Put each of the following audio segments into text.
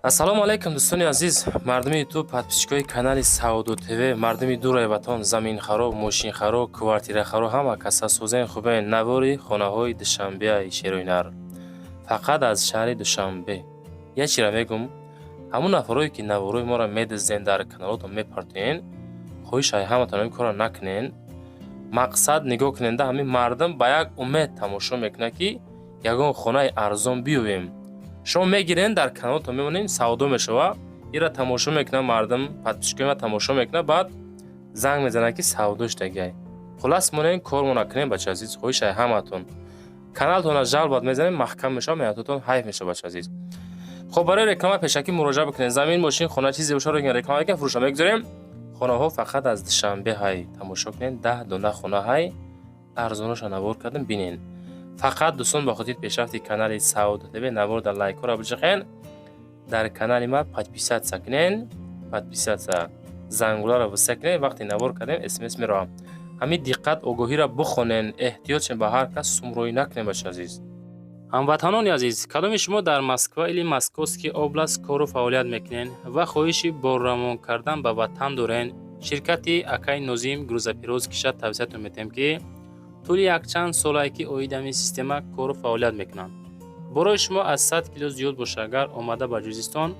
Ассалому алайкум, дӯстони азиз, мардуми Ютуб, подписчикои канали Савдо ТВ, мардуми дураи ватон, заминхаро, мошинхаро, квартирахаро, ҳама каса созен, хубен. Навори хонаҳои Душанбеаи шероинар, фақат аз шаҳри Душанбе. Як чира мегум: ҳамун нафарое ки наворои моро медизден, дар каналотон мепартоен, хоҳиш ай ҳаматон, ин корро накунен. Мақсад, нигоҳ куненда, ҳамин мардум ба як умед тамошо мекунад, ки ягон хонаи арзон биёбем. Шумо мегирен, дар каналотон мемонем, савдо мешава, ира тамошо мекунад мардум, подписчикои ма тамошо мекунад, баъд занг мезанад, ки савдо шудагиай. Хулас, монем, кормона кунем. Бача азиз, хоҳиш ай ҳаматон, каналтона жалбат мезанем, маҳкам мешава, меҳнатотон ҳайф мешава, бача азиз. Хоб, барои реклама пешакӣ муроҷиат бикунед. Замин, мошин, хона, чизе боша, реклама мекунем, фурӯша мегузорем. Хонаҳо фақат аз Душанбе ҳай, тамошо кунед, 10 дона хона ҳай, арзоноша навор кардем, бинен. Фақат, дӯстон, ба хотири пешрафти канали Савдо ТВ навор дар лайкҳоро биҷиқен, дар канали ма подписаться кунен, подписаться, зангуларо виса кунен. Вақте навор кардем, смс меравам. Ҳамин диққат, огоҳиро бихонен, эҳтиёт шен, ба ҳар кас сумроӣ накунем, бача азиз. Ҳамватанони азиз, кадоми шумо дар Москва или Московский область кору фаъолият мекунен ва хоҳиши борравон кардан ба ватан дорен, ширкати акаи Нозим грузоперевозкиша тавсиятон метиҳем, ки тӯли якчанд солае ки оид ҳамин система кору фаъолият мекунанд. Борои шумо аз 100 кило зиёд боша, агар омада ба Ҷузистон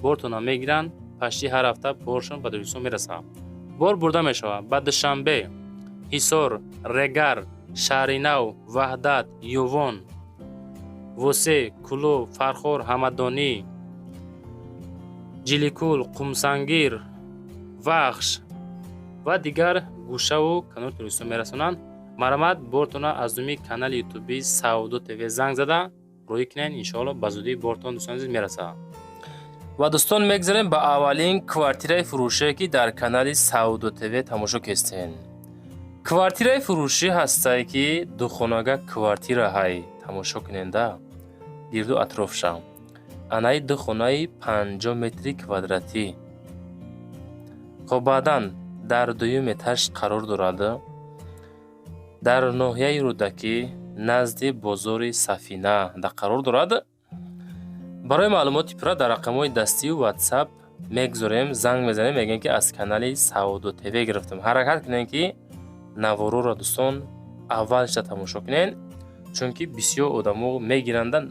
бортона мегиранд, почти ҳар ҳафта боршон ба Тоҷикистон мерасад. Бор бурда мешавад ба Душанбе, Ҳисор, Регар, Шаҳринав, Ваҳдат, Ёвон, Восе, Кӯлоб, Фархор, Ҳамадонӣ, Ҷиликул, Қумсангир, Вахш ва дигар гӯшаву канори Тоҷикистон мерасонанд. Марҳамат, бортона аз номи канали ютуби Савдо ТВ занг зада рӯй кунед. Иншоалло, ба зудӣ бортон, дӯстони азиз, мерасад. Ва, дӯстон, мегзарем ба аввалин квартираи фурӯшие, ки дар канали Савдо ТВ тамошо кестен. Квартираи фурӯшӣ ҳастае, ки духонага квартира ҳай, тамошо куненда, гирду атрофша. Анаи ду хонаи 50 метри квадратӣ. Хоб, баъдан дар дуюм этаж қарор дорад, дар ноҳияи Рӯдакӣ, назди бозори Сафина да қарор дорад. Барои маълумоти пурра дар рақамҳои дастию Ватсап мегузорем, занг мезанем, мегӯем, ки аз канали Савдо ТВ гирифтем. Ҳаракат кунем, ки навороро, дӯстон, аввалша тамошо кунед, чунки бисёр одамо мегиранда,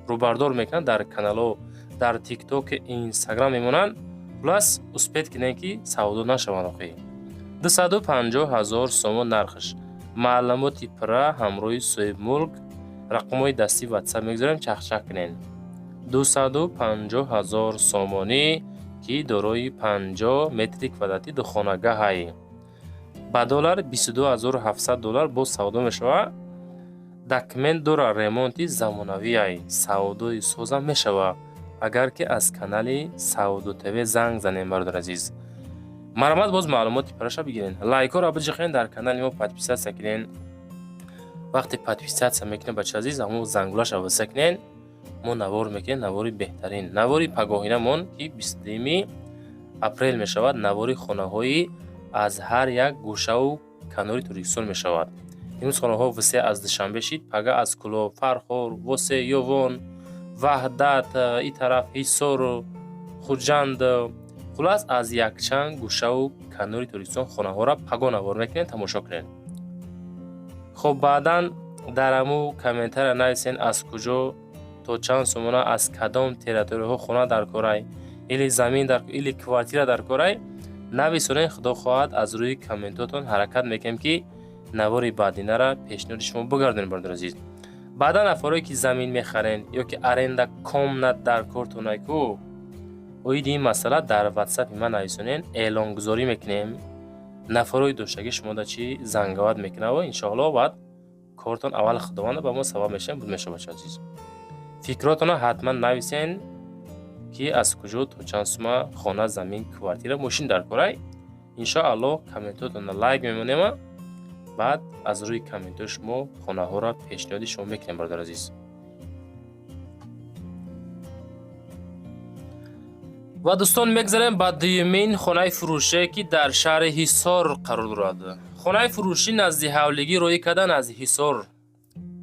рӯбардор мекунанд, дар каналҳо, дар Тиктоки, Инстаграм мемонанд. Хулас, успеть кунем, ки савдо нашаванд охӣ. 250 000 сомон нархаш. Маълумоти пурра ҳамроҳи соҳибмулк, рақамҳои дастии Ватсап мегузорем, чахчах кунед. 250 000 сомонӣ, ки дорои 50 метри квадратӣ духонага ҳай. Ба доллар 22 700 доллар боз савдо мешавад. Документ дора, ремонти замонавиай, савдои созам мешавад, агар ки аз канали Савдо ТВ занг занем. Бародар азиз, марҳамат, боз маълумоти пурраша бигирен, лайкҳоро биҷиқен, дар канали мо подписаться кунен. Вақте подписаться мекунем, бача азиз, ҳамон зангулаша виса кунен, мо навор мекунем, навори беҳтарин. Навори пагоҳинамон, ки 22 апрел мешавад, навори хонаҳои аз ҳар як гӯшаву канори Тоҷикистон мешавад. Имрӯз хонаҳо висе аз Душанбе шид, пага аз Кӯлоб, Фархор, Восе, Ёвон, Ваҳдат, и тараф Ҳисору Хуҷанд, хулас, аз якчанд гӯшаву канори Тоҷикистон хонаҳоро паго навор мекунем, тамошо кунед. Хоб, баъдан дар ҳаму комментария нависен, аз куҷо то чанд сомона, аз кадом территорияҳо хона дар корай или замин дар или квартира дар корай, нависонед. Худо хоҳад, аз рӯи комментотон ҳаракат мекунем, ки навори баъдинара пешниҳоди шумо бигардонем. Бародари азиз, баъдан нафарое ки замин мехарен ё ки аренда комнат дар кортонай ку, оиди ин масъала дар Ватсапи ман нависонен, эълонгузорӣ мекунем. Нафарои доштагӣ шумода чӣ занговат мекунаву, иншоалло, баъд кортон аввал Худованда ба мо сабаб мешавем, буд мешавад. Бача азиз, фикротонро ҳатман нависен, ки аз куҷо то чанд сума хона, замин, квартира, мошин дар корай. Иншоалло, комментотонро лайк мемонема, баъд аз рӯи комментҳои шумо хонаҳоро пешниҳоди шумо мекунем, бародар азиз. Ва, дӯстон, мегзарем ба дуюмин хонаи фурӯшие, ки дар шаҳри Ҳисор қарор дорад. Хонаи фурӯшӣ назди ҳавлигӣ роӣ карда, назди Ҳисор.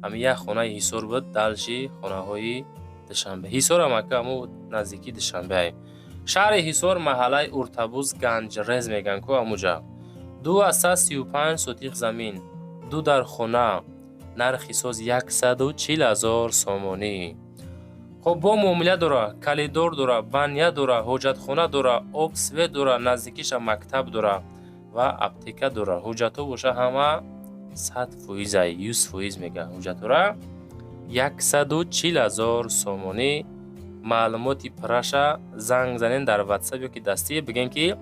Ҳамин як хонаи Ҳисор буд, дальше хонаҳои Душанбе. Ҳисорам ака ҳамо. Наздикии Душанбеай, шаҳри Ҳисор, маҳаллаи Уртабуз, Ганҷрез мегӯянд ку, амуҷа. 2,35 сотих замин, ду дар хона, нархи соз 140 000 сомонӣ. Хоб, бо муомила дора, коридор дора, баня дора, ҳоҷатхона дора, об, свет дора, наздикиша мактаб дора ва аптека дора. Ҳуҷҷатҳо боша, ҳама 100%-ай, 100% мега ҳуҷҷатҳора. 140 000 сомонӣ. Маълумоти пурраша занг занен дар Ватсап ё ки дастӣ бигӯен, ки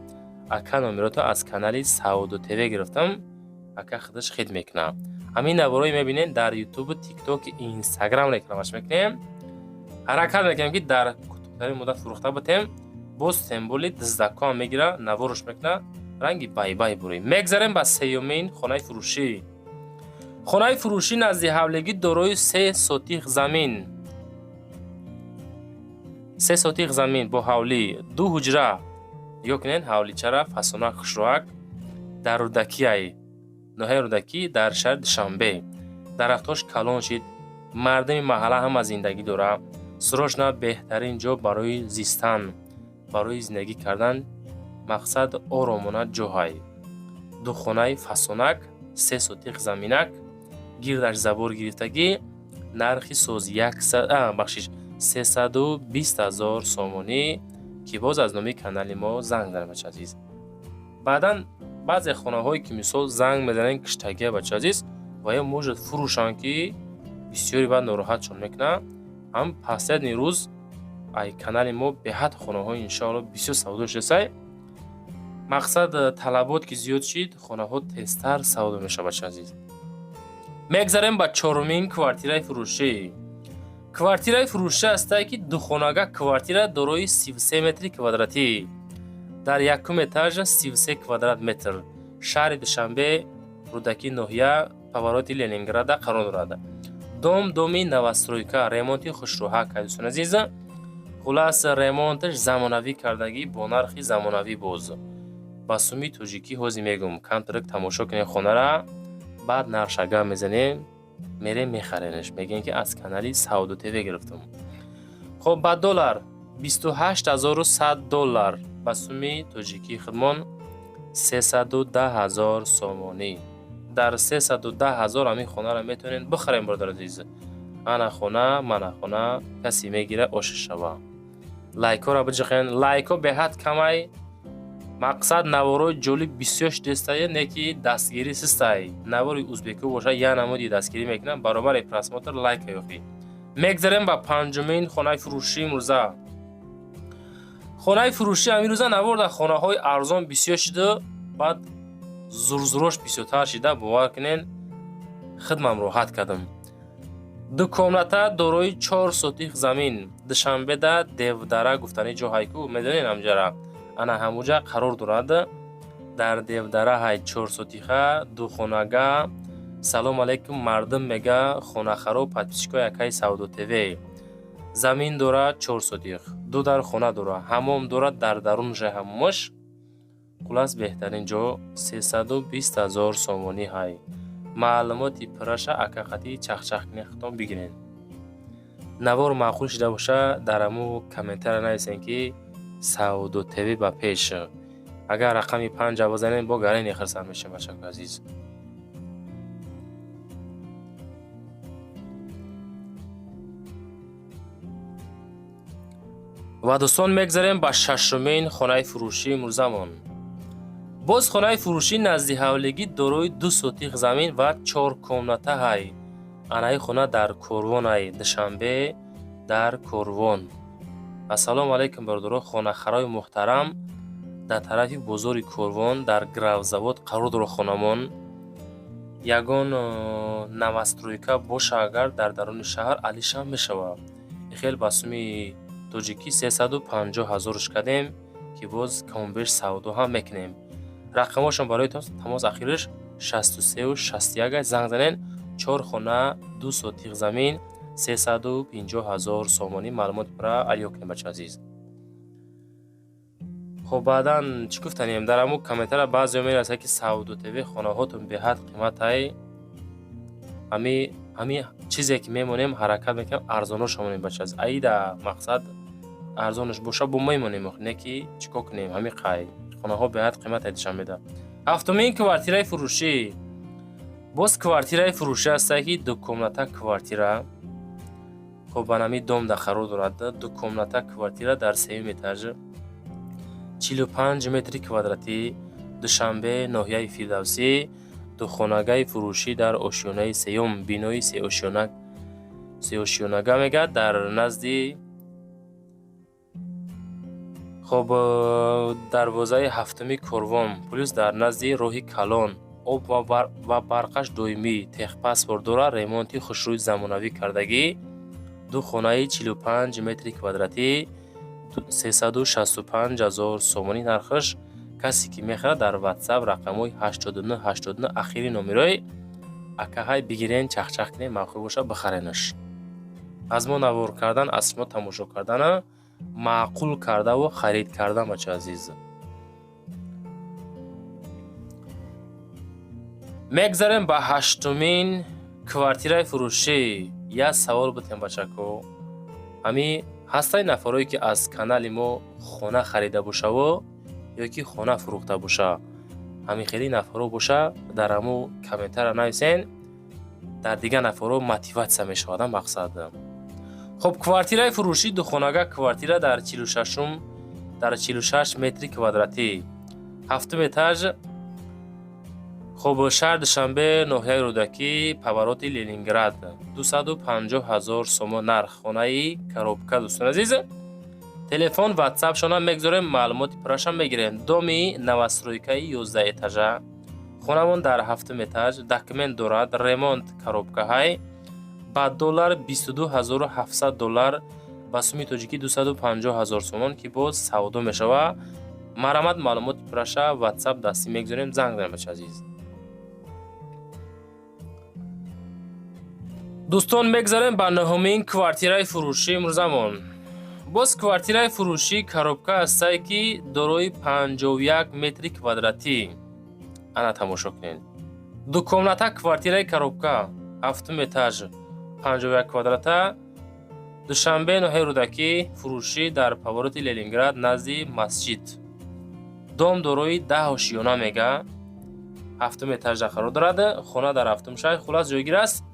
ака, номерото аз канали Савдо ТВ гирифтам. Ака худаш хид мекунад. Ҳамин наворое мебинем, дар Ютубу, Тиктоки, Инстаграм рекламаш мекунем. Ҳаракат мекунем, ки дар кӯтоҳтарин муддат фурӯхта бутем. Боз темболи дуздакҳоам мегира, наворош мекуна, ранги байбай бурӣ. Мегзарем ба сеюмин хонаи фурӯшӣ. Хонаи фурӯшӣ назди ҳавлигӣ, дорои 3 сотих замин, 3 сотих замин бо ҳавлӣ, ду ҳуҷра. Нигоҳ кунед ҳавличара, фасона, хушроак. Дар Рӯдакиай, ноҳияи Рӯдакӣ, дар шаҳри Душанбе. Дарахтош калон шид, мардуми маҳалла ҳама зиндагӣ дора. Срочно беҳтарин ҷо барои зистан, барои зиндагӣ кардан, мақсад оромона ҷоҳай. Ду хонаи фасонак, 3 сотих заминак, гирдаш забор гирифтагӣ, нархи соз бахшиш, 320 000 сомонӣ, ки боз аз номи канали мо занг занед, бача азиз. Баъдан баъзе хонаҳое ки, мисол, занг мезанед, киштагия, бача азиз, ва ё может фурӯшанд, ки бисёре баъд нороҳатшон мекунад. Ҳам последний рӯз ай канали мо беҳад хонаҳои, иншоалло, бисёр савдо шудасай. Мақсад, талабот ки зиёд шид, хонаҳо тезтар савдо мешавад, бача азиз. Мегзарем ба чорумин квартираи фурӯшӣ. Квартираи фурӯшӣ ҳастае, ки духонага квартира дорои 33 метри квадратӣ, дар якум этаж, 33 квадрат метр, шаҳри Душанбе, Рӯдакӣ ноҳия, повороти Ленинграда қарор дорад. Дом доми новостройка, ремонти хушрӯҳак, дӯстони азиз. Хулас, ремонташ замонавӣ кардагӣ, бо нархи замонавӣ. Боз ба суми тоҷикӣ ҳозир мегӯм. Камтарак тамошо кунем хонара, баъд нархша гап мезанем. Мерем, мехаренаш, мегӯем, ки аз канали Савдо ТВ гирифтам. Хоб, ба доллар 28 100 доллар, ба суми тоҷикии худмон 310 000 сомонӣ. Дар 310 000 ҳамин хонаро метавонед бихарем, бародар азиз. Ана хона, мана хона, касе мегира, оша шава. Лайкҳоро биҷиқен, лайкҳо беҳад камай. Мақсад, наворои ҷолиб бисёр шудестае, не ки дастгирӣ систай. Навори узбекӣ боша, я намуди дастгирӣ мекунам, баробари просмотр лайка ёфӣ. Мегзарем ба панҷумин хонаи фурӯшии имрӯза. Хонаи фурӯшӣ ҳамин навор дар хонаҳои арзон бисёр шиду, баъд зурзурош бисёртар шида. Бовар кунен, хидмам роҳат кардам. Ду комната дорои 4 сотих замин, Душанбеда, Девдара гуфтани ҷо ҳайку, медонед ҳамҷара, ана ҳамуҷа қарор дорад. Дар Девдара ҳай, 4 сотиха, духонага. Салом алейкум, мардум, мега хонахаро, подписчикои акаи Савдо ТВ. Замин дорад 4 сотих, ду дар хона дорад, ҳамом дорад, дар дарунша ҳамомаш. Хулас, беҳтарин ҷо, 320 000 сомонӣ ҳай. Маълумоти пурраша акақатӣ чахчах кунед, худтон бигиред. Навор маъқул шида боша, дар ҳаму комментария нависем, ки Савдо ТВ ба пеш. Агар рақами панҷа бизанем, бо гарени хирсанд мешем, бачако азиз. Ва дӯстон, мегзарем ба шашумин хонаи фурӯшии имрӯзамон. Боз хонаи фурӯшӣ назди ҳавлигӣ, дорои 2 сотих замин ва чор комната ҳай. Анаи хона дар Корвон ай, Душанбе, дар Корвон. Ассалому алайкум, бародаро, хонахарои муҳтарам. Дар тарафи бозори Корвон, дар гравзавод қарор дорад хонамон. Ягон новостройка боша агар дар даруни шаҳр, алишам мешавад. Хел ба суми тоҷикӣ 350 ҳазорш кардем, ки боз камобеш савдо ҳам мекунем. Рақамҳошон барои тамос ахираш 63-61. Занг занен. Чор хона, 2 сотих замин, 350 000 сомонӣ. Маълумот пурра алё кунем, бача азиз. Хоб, баъдан чӣ гуфтанем? Дар ҳамун комментария баъзео мерасад, ки Савдо ТВ, хонаҳотон беҳад қиматай. Ҳами чизе ки мемонем, ҳаракат мекунем, арзоношо монем, бача азиз. Аида мақсад Арзонаш боша, бо мемонем, не ки чӣ кор кунем, ҳами қай хонаҳо беҳад қимат Душанбеда. Ҳафтумин квартираи фурӯшӣ. Боз квартираи фурӯшӣ ҳастае, ки дукомната квартира. Хоб, ба нами дом да қарор дорад. Дукомната квартира дар сеюм этаж, 45 метри квадратӣ, Душанбе, ноҳияи Фирдавсӣ. Духонагаи фурӯшӣ дар ошёнаи сеюм, бинои сеошёнага мегӯяд, дар назди, хоб, дарвозаи ҳафтуми корвон, плюс дар назди роҳи калон. Об ва барқаш доимӣ, техпаспорт дорад, ремонти хушрӯи замонавӣ кардагӣ. Ду хонаи 45 метри квадратӣ, 365 ҳазор сомонӣ нархаш. Касе ки мехарад, дар Ватсап рақамҳои 89 89 ахири номерои акаҳай бигирен, чахчах кунен, маъқул боша, бихаренаш. Аз мо навор кардан, аз шумо тамошо кардана маъқул кардаву харид кардан, бача азиз. Мегзарем ба ҳаштумин квартираи фурӯшӣ. Як савол бутем, бачако: ҳами ҳастаи нафарое, ки аз канали мо хона харида бошаву ё ки хона фурӯхта боша? Ҳамин хели нафарҳо боша, дар ҳамун комментария нависен, дар дигар нафарҳо мотиватсия мешавад мақсад. Хоб, квартираи фурӯшӣ, духонага квартира дар чилу шашум, дар 46 метри квадратӣ, ҳафтум этаж. Хоб, шаҳр Душанбе, ноҳияи Рӯдакӣ, повороти Ленинград, 250 ҳазор сомон нарх хонаи коробка. Дӯстони азиз, телефон, ватсапшона мегзорем, маълумоти пуррашам мегирем. Доми новостройкаи 11 этажа, хонамон дар ҳафтум этаж, документ дорад, ремонт, коробкаҳай. Ба доллар 22 700 доллар, ба суми тоҷикӣ 250 ҳазор сомон, ки боз савдо мешавад. Марамат, маълумоти пурраша ватсап дастӣ мегзорем, занг занем, бача азиз. Дӯстон, мегзарем ба нӯҳумин квартираи фурӯшӣ имрӯзамон. Боз квартираи фурӯшӣ коробка ҳастае, ки дорои 51 метри квадратӣ. Ана, тамошо кунед: дукомната квартираи коробка, ҳафтум этаж, 51 квадрата, Душанбе, ноҳияи Рӯдакӣ, фурӯшӣ дар повороти Ленинград, назди масҷид. Дом дорои 10 ошиёна мега, ҳафтум этажда қарор дорад. Хона дар ҳафтум шаҳр, хулас, ҷойгир аст.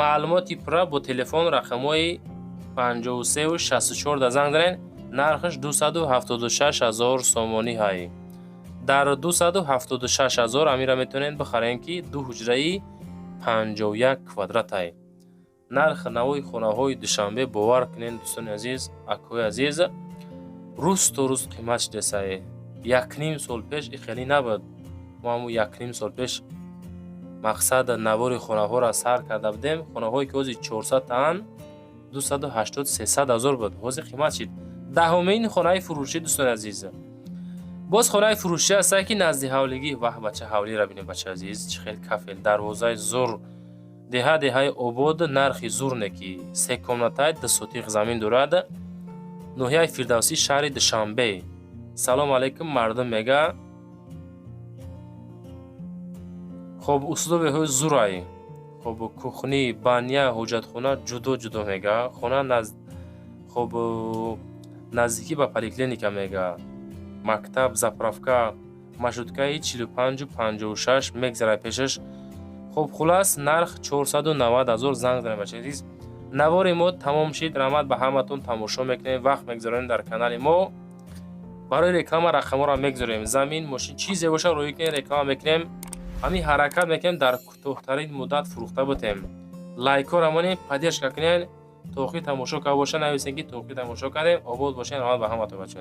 Маълумоти пурра бо телефон рақамҳои 53 64 да занг занед. Нархаш 276 ҳазор сомонӣ ҳай. Дар 276 ҳазор амира метавонед бихарем, ки ду ҳуҷраи 51 квадратай. Нархи навои хонаҳои Душанбе, бовар кунед, дӯстони азиз, акои азиз, рӯз то рӯз қимат шудесай. Якним сол пеш и хеле набуд. Мо ҳамун якним сол пеш, мақсад, навори хонаҳоро сар карда будем. Хонаҳое ки ҳозир 400 таан, 280, 300 ҳазор буд, ҳозир қимат шид. Даҳумин хонаи фурӯшӣ, дӯстони азиз. Боз хонаи фурӯшӣ ҳастае, ки назди ҳавлигӣ. Ваҳ, бача, ҳавлиро бинед, бача азиз, чӣ хел кафел, дарвозаи зур. Деҳа, деҳаи обод, нархи зур не, ки се комнатаи, ду сотиқ замин дорад, ноҳияи Фирдавсӣ, шаҳри Душанбе. Салом алейкум, мардум, мега. Хоб, условияҳои зурай. Хоб, кухни, баня, ҳоҷатхона ҷудо ҷудо мега. Хона хоб, наздикӣ ба поликлиника мега, мактаб, заправка, маршруткаи 45 56 мегзарад пешаш. Хоб, хулас, нарх 490 ҳазор. Занг занед, бача азиз. Навори мо тамом шид. Раҳмат ба ҳаматон, тамошо мекунем, вақт мегзаронем дар канали мо. Барои реклама рақамҳоро мегзорем. Замин, мошин, чизе боша, рӯӣ кунем, реклама мекунем. Ҳамин ҳаракат мекунем, дар кӯтоҳтарин муддат фурӯхта бутем. Лайкҳоро монем, поддержка кунем. То охир тамошо карда боша, нависем, ки то охир тамошо кардем. Обод бошем. Раҳмат ба ҳаматон, бача.